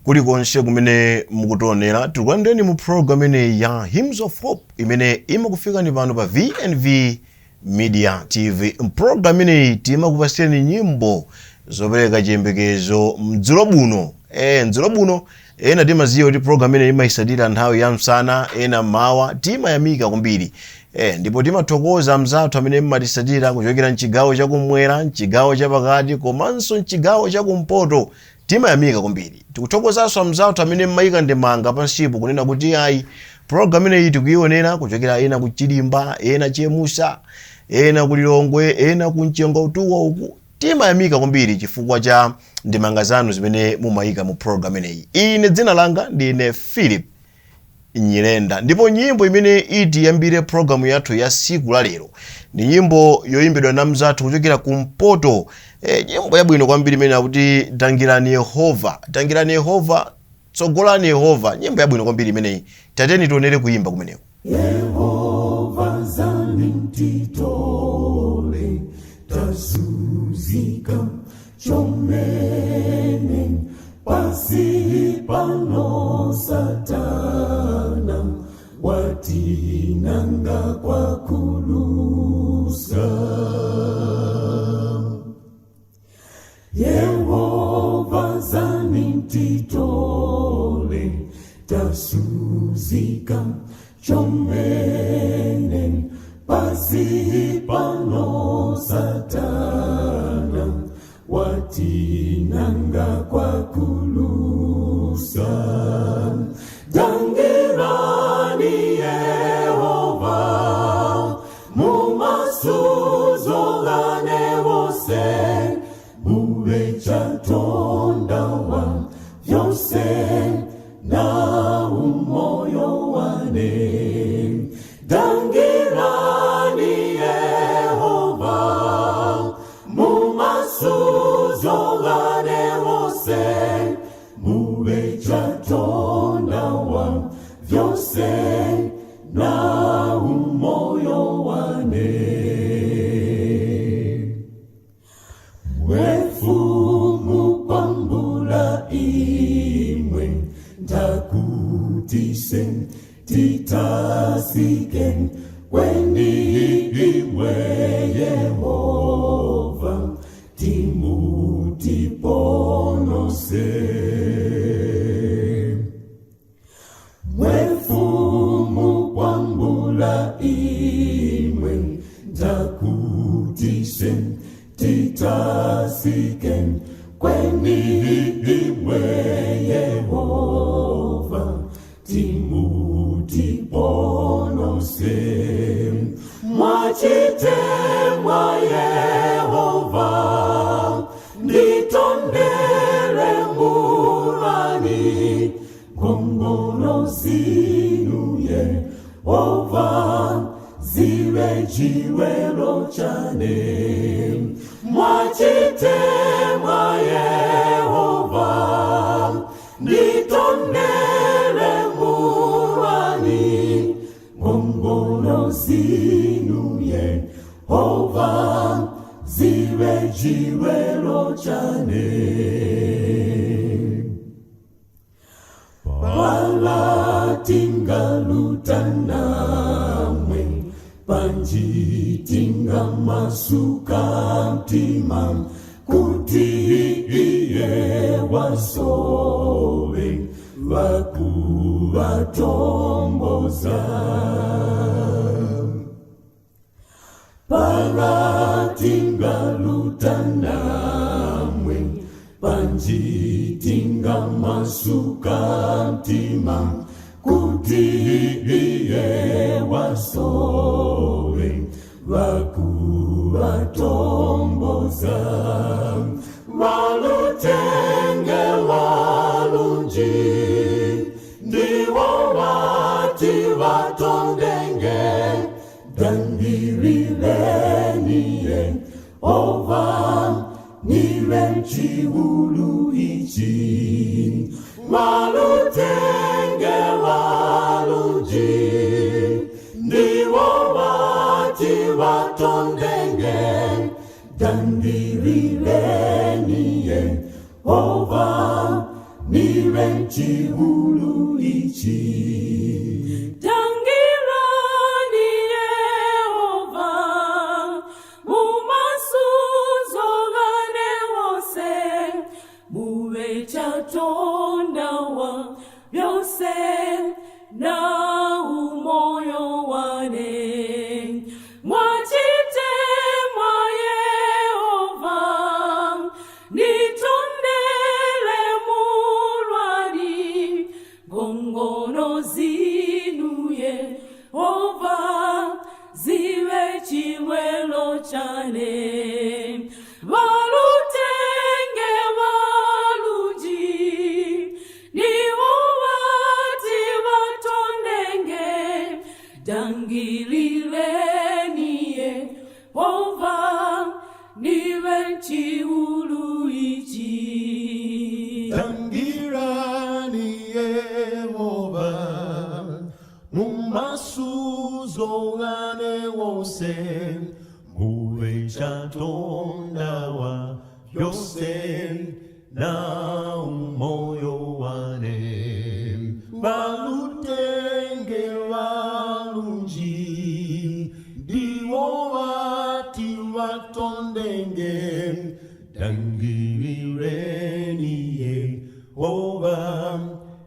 Kulikonse kumene mukutionera, tikulandireni mu program imeneyi ya Hymns of Hope imene imakufikani pano pa VNV Media TV. Mpulogalamu imeneyi timakupasirani nyimbo zopereka chiyembekezo mdzulo buno. Mdzulo buno ena timaziwa kuti program imeneyi imayisatira nthawi ya msana, ena mawa. Timayamika kwambiri ndipo timathokoza mzathu amene mmatisatira kuchokera mchigawo chakumwera, mchigawo chapakati komanso mchigawo chakumpoto. Timayamika kwambiri. Tikuthokozanso amzathu amene mmayika ndemanga pansipo kunena kuti ayi, program imeneyi tikuyionera kuchokera ena ku Chilimba, ena Chemusa, ena ku Lilongwe, ena ku Mchenga, utuwa uku. Timayamika kwambiri chifukwa cha ndemanga zanu zimene mumayika mu program imeneyi. Ine dzina langa ndine Philip Nyirenda, ndipo nyimbo imene itiyambire programu yathu ya siku la lero ndi nyimbo yoyimbidwa na mzathu kuchokera kumpoto. Nyimbo yabwino kwambiri imene akuti "Dangirani Yehova, dangirani Yehova, tsogolani Yehova". Nyimbo yabwino kwambiri imeneyi. Tateni tionere kuyimba kumeneko. Yehova zanintitole, tazuzika chomene pasi pano, Satana watinanga kwa kulusa. Yehova zanintitole, tasuzika chomene pasi pano, Satana watinanga kwa kulusa. Dangirani Yehova mumasuzolane wose, mube chatondawa vyose na umoyo wane. Dangirani Yehova mumasuzolane wose, mube chatondawa vyose na umoyo wane. Mwefumu kwambula imwe, ndakutise titasike kweni imwe Yehova timutiponose. Mwefumu kwambula imwe, ndakutise titasike kweni imwe Yehova timutiponose. Mwachitemwa Yehova nditondere mulani, ngongolo zinu Yehova ziwe chiwelo chane. Mwachitemwa Yehova nditondere mulani, ngongolo zinu Yehova ziwe chiwelo chane. Palatingalutanamwe panjitinga masuka mtima kuti iye wasove vakuvatomboza. Palatingalutanamwe panjitinga masuka mtima kuti iye wasove vakuvatomboza. Valutenge valunji ndiwo vati vatondenge, dangirileni Yehova niwe chiwulu ichi. Valutenge valunji ndiwo vati vatondenge, dangirileni Yehova Niwe chihulu ichi. Tangirani Yehova, mumasuzo gane wose, muwe chatonda wa byose, na umoyo wane. Mwachite mwa Yehova, nitondele mulwani, ngongono zinu Yehova, ziwe chiwelo chane. Balutenge balunji, niwo bati batondenge, dangilileni Yehova, niwe chiulu ichi. Tangirani Yehova, mumasuzo gane wose, muwe chatonda wa byose, na umoyo wane. Balutenge balunji, ndiwo bati batondenge, dangilireni Yehova,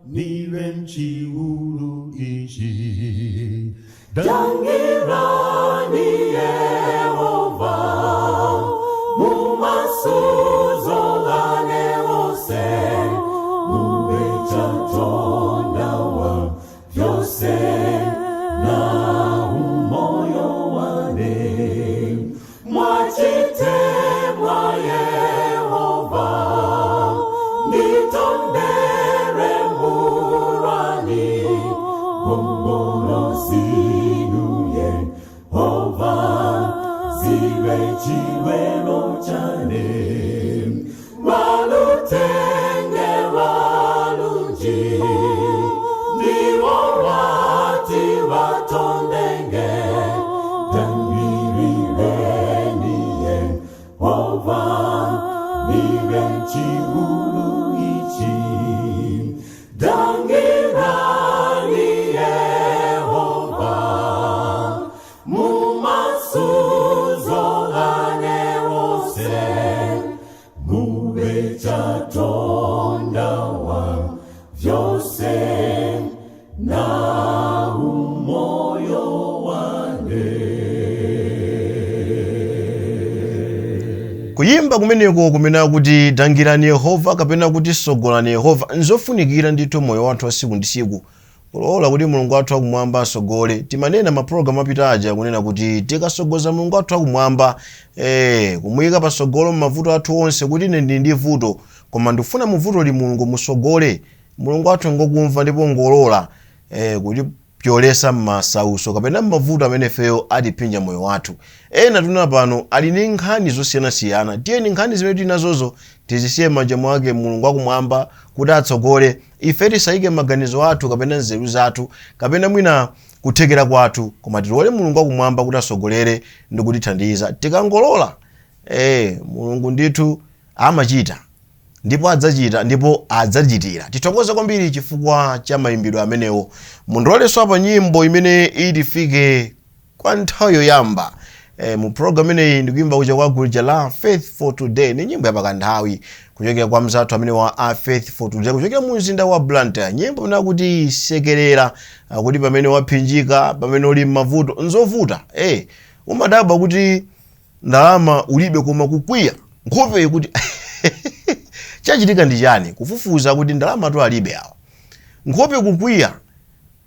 niwe mchiulu ichi. Dangirani Yehova, mumasuzo gane wose, muwe chatonda wa byose, na umoyo wane. Mwachite mwa Yehova, nitondere murani, ngongono zinu Yehova, ziwe chiwelo chane. Balutenge balunji, ndiwo bati batondenge, dangilireni Yehova, niwe chiulu ichi. Dangirani Yehova, mumasuzo gane wose, muwe chatonda wa vyose, na umoyo wane. Kuyimba kumeneko kumene kuti dangirani Yehova kapena kuti sogolani Yehova, nzofunikira ndithu moyo wathu wa siku ndi siku kulola kuti Mulungu wathu akumwamba asogole. Timanena mapulogalamu apita aja kunena kuti tikasogoza Mulungu wathu akumwamba, kumuyika pasogolo m'mavuto athu onse, kuti ine ndili ndi vuto koma ndikufuna muvutoli Mulungu musogole. Mulungu wathu ngokumva ndipo ngolola kuti pyolesa m'masauso kapena m'mavuto amene ifeyo atiphinja moyo wathu. Ena tuna pano ali ndi nkhani zosiyanasiyana. Tiyeni nkhani zimene tili nazozo tizisiye m'manja mwake Mulungu wakumwamba kuti atsogole. Ife tisayike maganizo athu kapena nzeru zathu kapena mwina kuthekera kwathu, koma tilole Mulungu wakumwamba kuti asogolere ndi kutithandiza. Tikangolola, Mulungu ndithu amachita ndipo adzachita ndipo adzachitira. Tithokoze kwambiri chifukwa cha mayimbidwe amenewo. Mundilolenso apa nyimbo imene itifike kwa nthawi yoyamba mu program imeneyi ndikuyimba kuja kwa gulu la Faith for Today. Ni nyimbo yapakanthawi kuchokera kwa mzathu amene wa a Faith for Today kuchokera mu mzinda wa Blantyre. Nyimbo imene akuti sekerera, akuti pamene waphinjika, pamene uli m'mavuto, nzovuta, umadabwa kuti ndalama ulibe koma kukwiya nkhope kuti chachitika ndi chani, kufufuza kuti ndalama tu alibe awa, nkhope kukwiya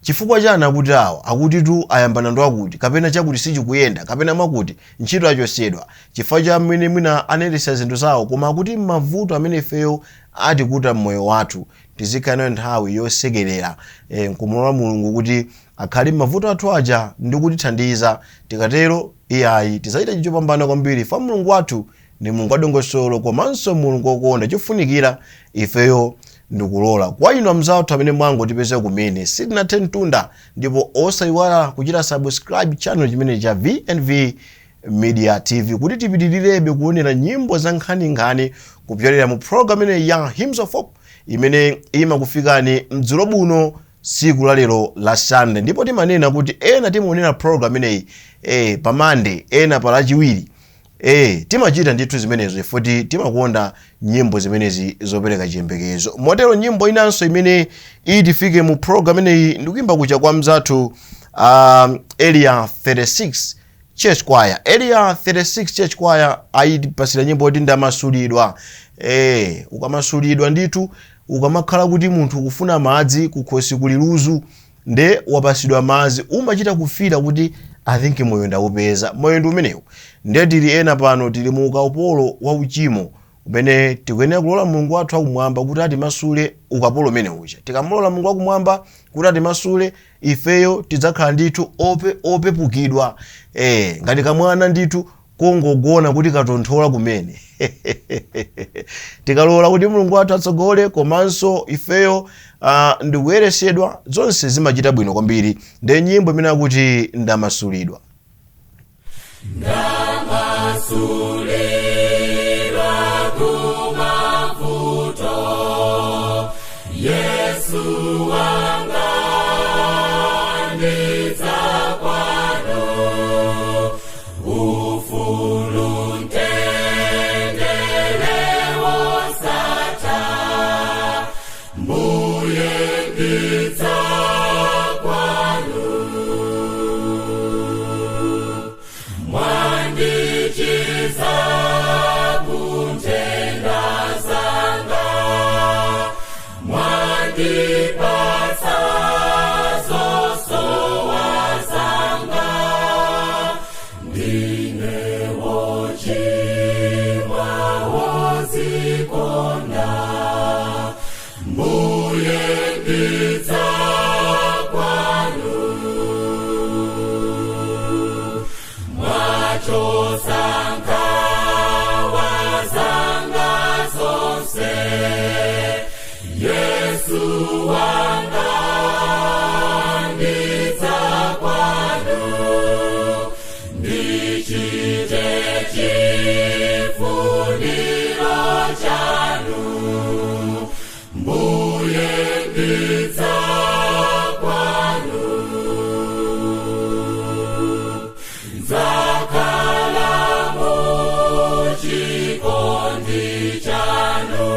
chifukwa chani, akuti awa akuti tu ayambana ndo akuti kapena chakuti sichikuyenda kapena mwakuti ntchito achosedwa chifukwa cha mmene mwina anayendesa zinthu zawo. Koma akuti mavuto amene ifeyo atikuta mmoyo wathu, tizikhala nayo nthawi yosekerera, nkumulola Mulungu kuti akhale mavuto athu aja ndi kutithandiza. Tikatero, iyayi, tidzachita chopambana kwambiri fa Mulungu wathu ndi Mulungu wadongosolo komanso Mulungu wokonda. Chofunikira ifeyo ndikulola. Kwa inu amzathu amene mwangotipeza kumene, sitinathe mtunda, ndipo osayiwala kuchita subscribe channel chimene cha VNV. Media TV kuti tipitirirabe kuonera nyimbo za nkhaninkhani kupyolera mu program imeneyi ya Hymns of Hope imene imakufikani mdzulo buno siku la lero la Sunday. Ndipo timanena kuti ena timaonera program imeneyi pa Monday, ena pa Lachiwiri. Timachita ndithu zimenezo ifoti timakonda nyimbo zimenezi zopereka chiyembekezo. Motero nyimbo inanso imene itifike mu program imeneyi ndikuimba kucha kwa mzathu Area 36 Church Choir. Area 36 Church Choir ayipasira nyimbo yoti "Ndamasulidwa". Ukamasulidwa ndithu, ukamakhala kuti munthu ukufuna madzi, kukhosi kuli luzu, nde wapasidwa madzi, umachita kufira kuti "I think moyo ndawupeza, moyo ndi umenewu". Nde tili ena pano tili mu ukapolo wa uchimo umene tikuyenera kulola Mulungu wathu akumwamba kuti atimasule ukapolo umene uja. Tikamulola Mulungu wakumwamba kuti atimasule ifeyo, tidzakhala ndithu opepukidwa ngati kamwana ndithu kongogona kuti katonthola kumene. Tikalola kuti Mulungu wathu atsogole komanso ifeyo ndikuyeresedwa, zonse zimachita bwino kwambiri. Nde nyimbo imene akuti "Ndamasulidwa". Ndamasulidwa kumavuto, Yesu wanga, ndidza kwanu. Ufulu, mtendere wosatha, Mbuye, ndidza kwanu. Mwandichiza kunthenda zanga, mwandipatsa zosowa zanga. Ndine wochimwa wozikonda, Mbuye, ndidza kwanu. Mwachotsa nkhawa zanga zonse, Yesu wanga, ndidza kwanu. Ndichite chifuniro chanu, Mbuye, ndidza kwanu. Ndzakhala muchikondi chanu,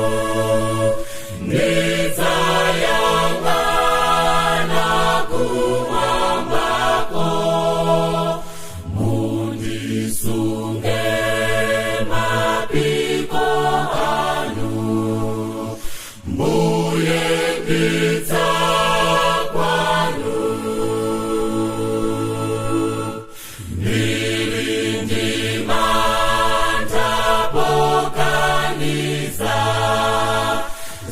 ndidzayang'ana kumwambako. Mundisunge mapiko anu, Mbuye, ndidza kwanu. Ndili ndi mantha poganiza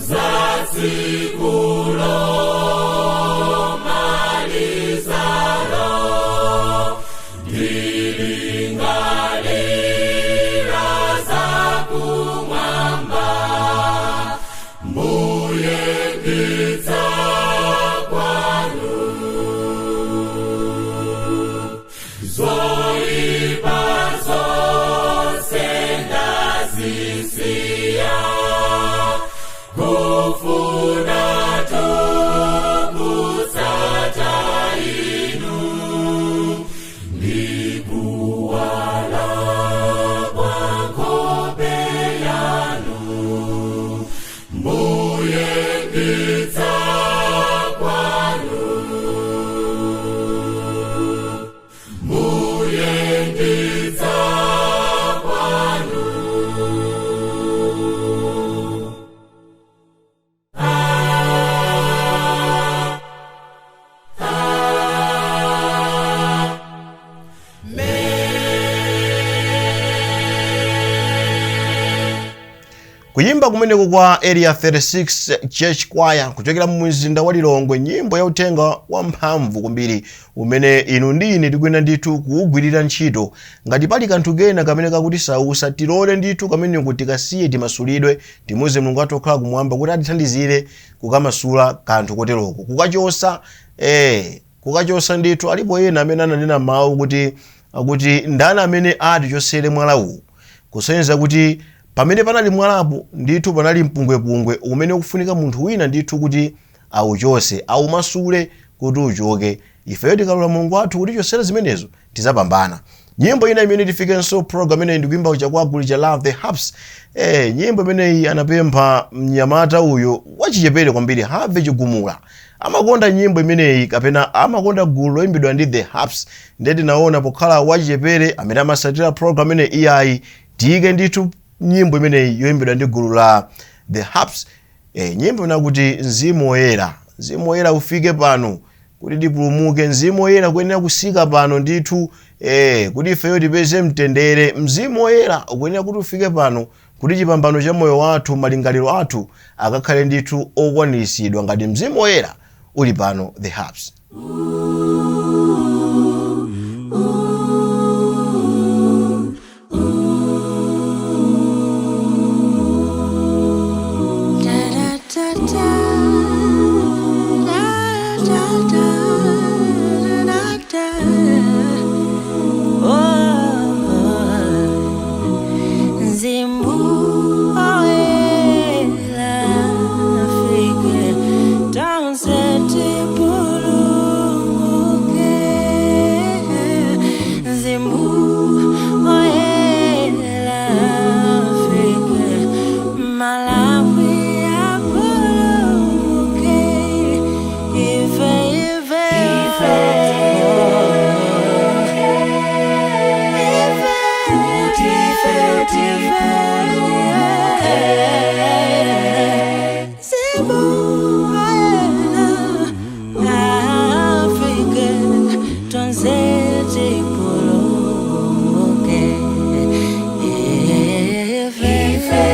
za tsiku lomalizalo, ndilingalira za kumwamba, Mbuye, ndidza kwanu. Zoyipa zonse ndazisiya, kufuna kutsata inu, ndikuwala kwa nkhope yanu, Mbuye, ndidza kwanu. Mbuye, ndidza kwanu. Kuyimba kumeneko kwa Area 36 Church Choir kuchokera mu mzinda wa Lilongwe, nyimbo ya uthenga wamphamvu kwambiri umene inu ndi ine tikuyenda ndithu kuwugwirira ntchito. Ngati pali kanthu kena kamene kakuti sausa, tilole ndithu kameneko tikasiye, timasulidwe, timuze Mulungu athu okhala kumwamba kuti atithandizire kukamasula kanthu koteroko, kukachosa ndithu. Alipo ena amene ananena mawu kuti Akuti ndani amene atichosere mwala uwu, kusonyeza kuti pamene panali mwalapo ndithu panali mpungwepungwe umene ukufunika munthu wina ndithu kuti auchose, aumasule kuti uchoke. Ifeyo tikalola Mulungu wathu kutichosera zimenezo, tizapambana. Nyimbo ina imene tifikenso program imeneyi ndikuimba kuja kwa gulu cha Love The Harps. Nyimbo imeneyi anapempha mnyamata uyu wachichepere kwambiri, Harvey Chigumula. Amakonda nyimbo imeneyi kapena amakonda gulu loyimbidwa ndi The Harps. Ndiye tinaona pokhala wachichepere amene amasatira program imeneyi, iyayi, tiyike ndithu nyimbo imeneyi yoyimbidwa ndi gulu la The Harps. Nyimbo inakuti Mzimu Woyera, Mzimu Woyera ufike pano kuti tipulumuke. Mzimu Woyera kuyenera kusika pano ndithu kuti ifeyo tipeze mtendere. Mzimu Woyera ukuyenera kuti ufike pano kuti chipambano cha moyo wathu, malingaliro athu akakhale ndithu okwaniritsidwa ngati Mzimu Woyera uli pano. The Harps. Da da da da da da da da. Oh, Mzimu Woyera ufike, tonse tipulumuke. Mzimu Woyera ufike, Malawi apulumuke. Ife, ife, ife, ife, tipulumuke. Mzimu Woyera ufike, tonse tipulumuke. Ife, ife,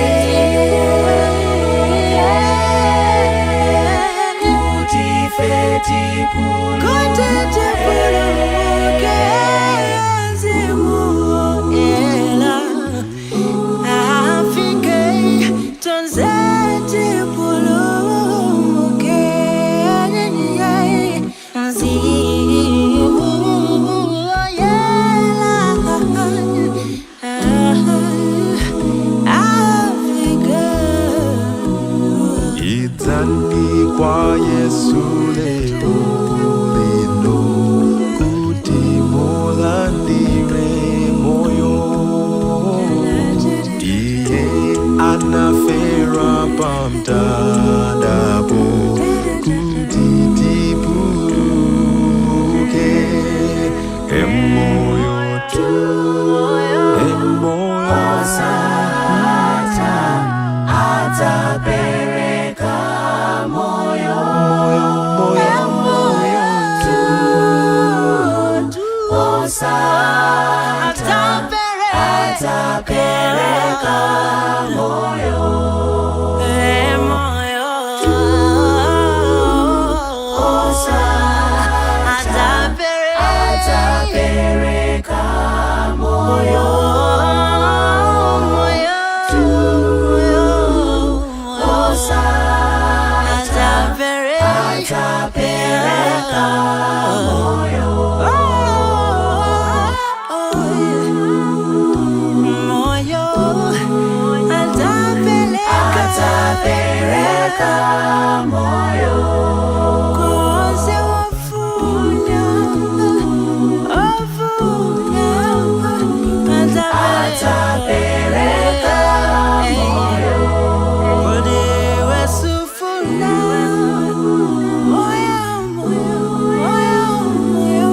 kuti tipulumuke. Mzimu Woyera ufike, tonse tipulumuke. Mzimu Woyera ufike. Idzani kwa Yesu lero lino kuti mulandire moyo. Iye anafera pamtandapo kuti tipulumuke. Emoyo tu, emoyo. Atapereka moyo, moyo, moyo, moyo tu. Osatha, atapereka moyo, moyo. Osatha, atapereka moyo, moyo. Osatha, atapereka moyo, moyo. Atapereka moyo. Konse wafuna, ofuna, atapereka moyo. Kodi wesufuna moyo, moyo, moyo, moyo, moyo,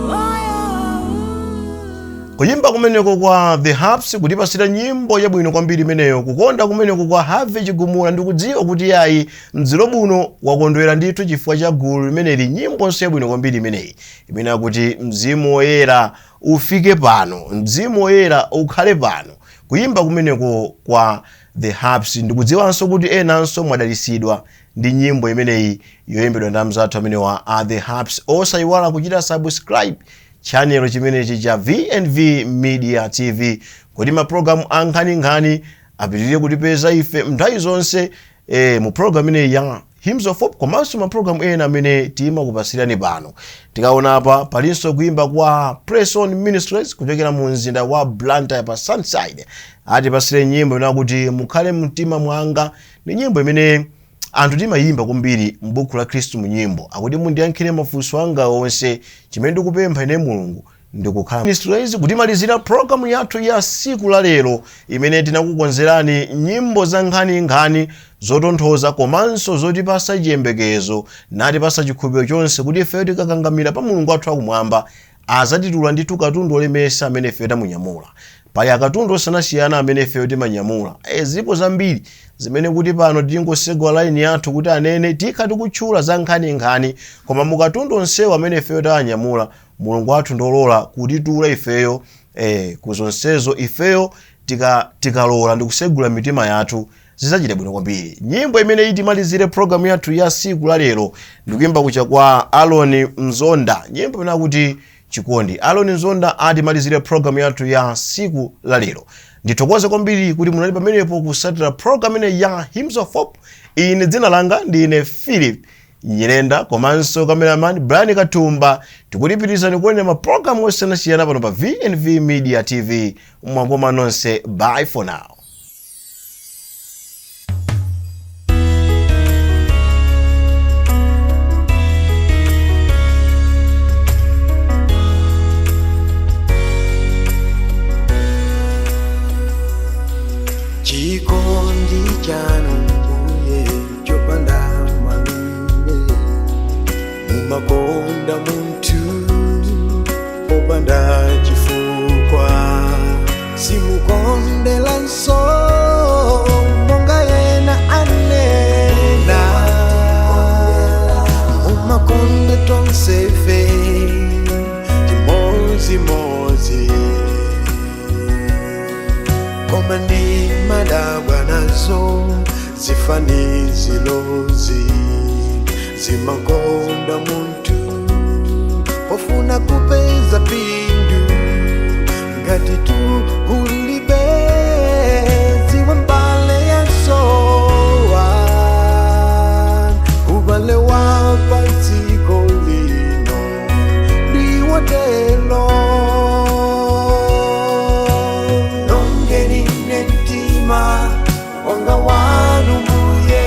moyo. Kuyimba kumeneko kwa The Harps kutipasira nyimbo yabwino kwambiri imeneyo. Kukonda kumeneko kwa Harvey Chigumula, ndikudziwa kuti yayi, mdziro buno wakondwera ndithu chifukwa cha gulu limeneli. Nyimbonso yabwino kwambiri imeneyi imene akuti Mzimu Woyera ufike pano, Mzimu Woyera ukhale pano. Kuyimba kumeneko kwa The Harps, ndikudziwanso kuti enanso mwadalitsidwa ndi nyimbo imeneyi yoyimbidwa ndi amzathu amenewa a The Harps. Osayiwala kuchita subscribe channel chimenechi cha VNV Media TV kuti mapulogalamu ankhaninkhani apitirire kutipeza ife nthawi zonse mu program imeneyi ya Hymns of Hope komanso mapulogalamu ena amene timakupasirani pano. Tikaona apa palinso kuimba kwa Press On Ministries kuchokera mu mzinda wa Blantyre pa Sunside. Atipasire nyimbo imene akuti "Mukhale Mtima Mwanga". Ni nyimbo imene anthu timayimba kwambiri m'buku la Khristu mu Nyimbo. Akuti, "Mundiyankhire mafunso anga onse, chimene ndikupempha ine Mulungu ndikukhala." Ministries kutimalizira programu yathu ya siku la lero imene tinakukonzerani nyimbo za nkhaninkhani zotonthoza komanso zotipasa chiyembekezo natipasa chikhulupiriro chonse kuti ifeyo tikakangamira pa Mulungu wathu akumwamba azatitula ndithu katundu olemesa amene ifeyo tamunyamula. Pali akatundu osiyanasiyana amene ifeyo timanyamula. Zilipo zambiri zimene kuti pano tingosegwa line yathu kuti anene tikha tikutchula za nkhaninkhani, koma mukatundu onsewo amene ifeyo tanyamula, Mulungu wathu ndolola kutitula ifeyo kuzonsezo. Ifeyo tikalola ndikusegula mitima yathu, zizachita bwino kwambiri. Nyimbo imene itimalizire programu yathu ya siku la lero ndikuimba kucha kwa Alon Mzonda, nyimbo imene akuti "Chikondi". Alon Mzonda atimalizire programu yathu ya siku la lero. Ndithokoze kwambiri kuti munali pamenepo kusatira program imene ya Hymns of Hope. Ine dzina langa ndine Philip Nyirenda komanso cameraman Brian Katumba. Tikutipitirizani kuonera mapulogalamu osiyanasiyana pano pa VNV Media TV. Mwakoma nonse, bye for now. Chikondi chanu Mbuye chopanda malire, mumakonda munthu popanda chifukwa, simukondelanso monga ena anena, mumakonda tonsefe chimodzimodzi. Koma ndi madabwa nazo zifanizilozi zimakonda munthu pofuna kupeza phindu. Ngati tu ulibe ziwa mbale yasowa, ubale wa padziko lino ndiwotelo. Longeni mtima wanga wanu Mbuye,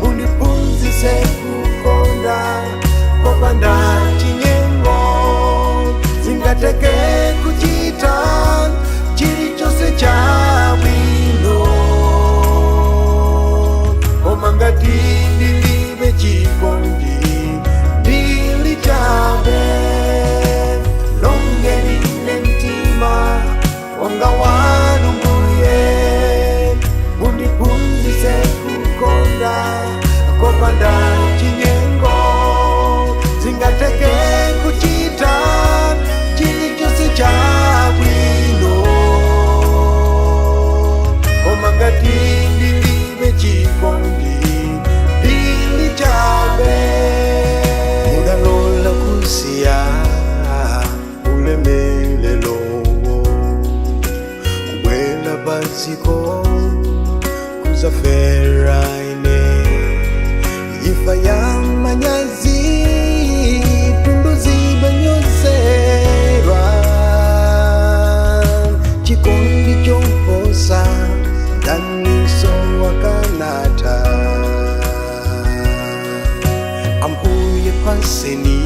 mundiphunzitse kukonda popanda chinyengo. Zingateke kuchita chilichonse chabwino, koma ngati ndilibe chikondi ndili chabe. Longeni mtima wanga wanu Mbuye, mundiphunzitse kukonda kopanda chinyengo. Zingateke kuchita chilichonse chabwino, koma ngati ndilibe chikondi ndili chabe. Mudalola kusiya ulemelelo kubwela padziko kuzafera ine imfa ya manyazi tunduzibanyozerwa. Chikondi choposa daniso wakanata. Ambuye paseni.